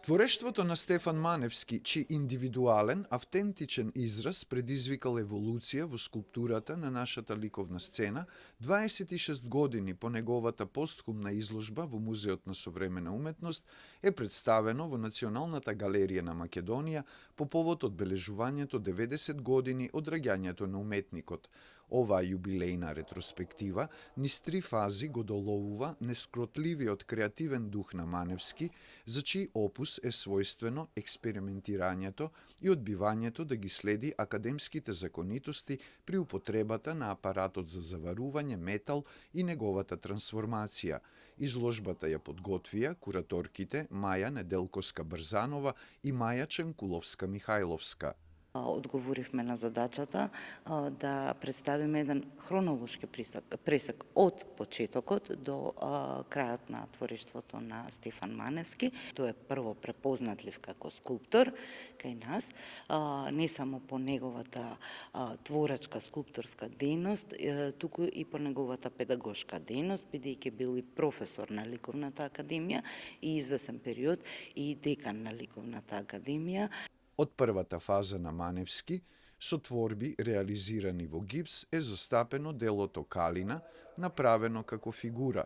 Творештвото на Стефан Маневски, чиј индивидуален, автентичен израз предизвикал еволуција во скулптурата на нашата ликовна сцена, 26 години по неговата постхумна изложба во Музеот на современа уметност е представено во Националната галерија на Македонија по повод одбележувањето 90 години од раѓањето на уметникот. Оваа јубилејна ретроспектива низ 3 фази го доловува нескротливиот креативен дух на Маневски, за чиј опус е својствено експериментирањето и одбивањето да ги следи академските законитости при употребата на апаратот за заварување метал и неговата трансформација. Изложбата ја подготвија кураторките Маја Неделковска-Брзанова и Маја Ченкуловска-Михајловска. Одговоривме на задачата да представиме еден хронолошки пресек од почетокот до крајот на творештвото на Стефан Маневски. Тој е прво препознатлив како скулптор кај нас, не само по неговата творачка скулпторска дејност, туку и по неговата педагошка дејност, бидејќи бил и професор на Ликовната академија и извесен период и декан на Ликовната академија. Од првата фаза на Маневски, со творби реализирани во гипс, е застапено делото Калина, направено како фигура.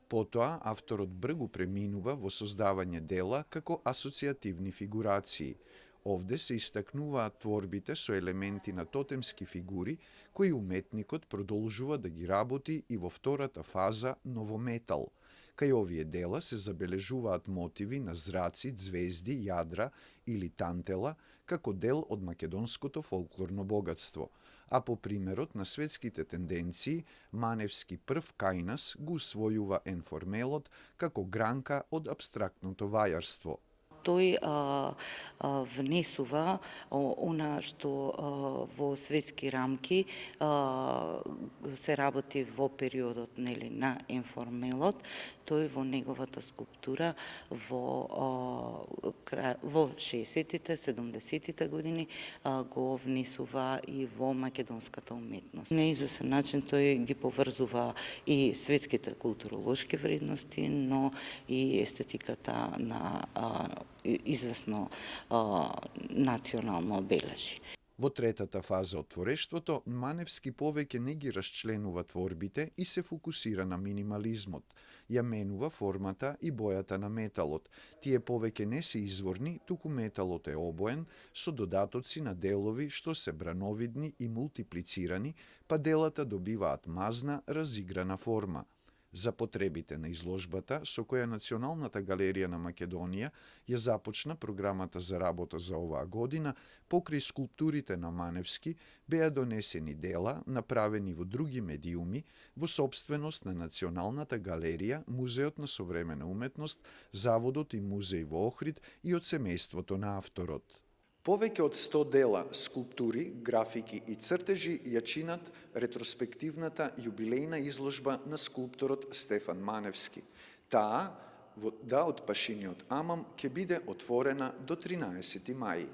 Потоа, авторот бргу преминува во создавање дела како асоцијативни фигурации. Овде се истакнуваат творбите со елементи на тотемски фигури, кои уметникот продолжува да ги работи и во втората фаза новометал. Кај овие дела се забележуваат мотиви на зраци, звезди, јадра или тантела, како дел од македонското фолклорно богатство. А по примерот на светските тенденции, Маневски прв кај нас го усвојува енформелот како гранка од апстрактното вајарство. Тој внесува она што во светски рамки се работи во периодот на енформелот, тој во неговата скулптура во 60-тите, 70-тите години го внесува и во македонската уметност. На извесен начин тој ги поврзува и светските културолошки вредности, но и естетиката на известно национално обележи. Во третата фаза од творештвото, Маневски повеќе не ги расчленува творбите и се фокусира на минимализмот. Ја менува формата и бојата на металот. Тие повеќе не се изворни, туку металот е обоен со додатоци на делови што се брановидни и мултиплицирани, па делата добиваат мазна, разиграна форма. За потребите на изложбата, со која Националната галерија на Македонија ја започна програмата за работа за оваа година, покрај скулптурите на Маневски беа донесени дела, направени во други медиуми, во собственост на Националната галерија, Музеот на современа уметност, Заводот и музеј во Охрид и од семејството на авторот. Повеќе од 100 дела, скулптури, графики и цртежи ја чинат ретроспективната јубилејна изложба на скулпторот Стефан Маневски. Таа, од Пашиниот амам, ќе биде отворена до 13 мај.